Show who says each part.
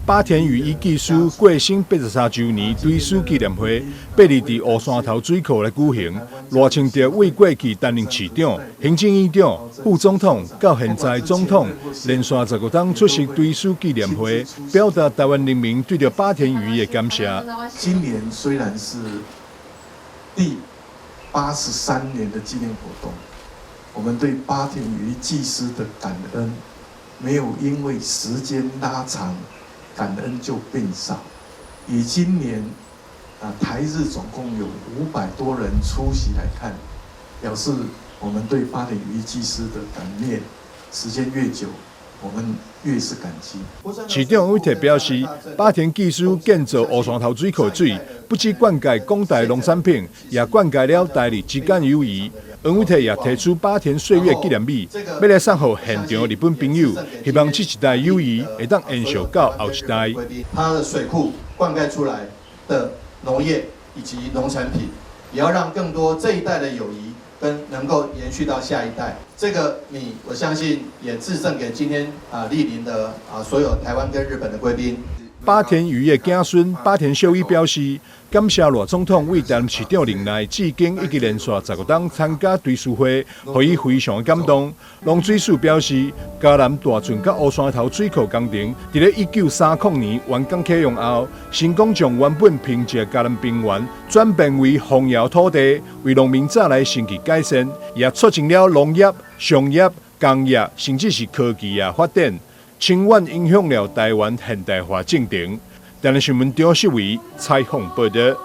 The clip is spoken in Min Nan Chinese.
Speaker 1: 八田與伊技師過身83週年追思紀念會，八日佇烏山頭水庫來舉行。賴清德為過去擔任市長、行政院長、副總統到現在總統，連續15冬出席追思紀念會，表達台灣人民對著八田與伊的感謝。
Speaker 2: 今年雖然是第83年的紀念活動，我們對八田與伊技師的感恩，沒有因為時間拉長，感恩就變少。以今年啊，台日總共有500多人出席來看，表示我們對八田與伊技師的感念，時間越久，我們越是感激。
Speaker 1: 市長呂特表示，八田技師建造烏山頭水庫水，不只灌溉廣大農產品，也灌溉了台日之間友誼。黃偉哲也提出八田歲月紀念米，欲來送予現場日本朋友，希望這一代友誼會當延續到後一代。
Speaker 3: 它的水庫灌溉出來的農業以及農產品，也要讓更多這一代的友誼跟能夠延續到下一代。這個米，我相信也致贈給今天蒞臨的所有台灣跟日本的貴賓。
Speaker 1: 八田與伊的子孫八田秀一表示，感謝賴總統為台南市長任內至今已經連續15冬參加追思會，予伊非常的感動。農水署表示，嘉南大圳佮烏山頭水庫工程，佇咧1930年完工啟用後，成功將原本貧瘠的嘉南平原轉變為豐饒土地，為農民帶來生計改善，也促進了農業、商業、工業，甚至是科技的發展。深遠影響了台灣現代化進程。台南新聞張世維採訪報導。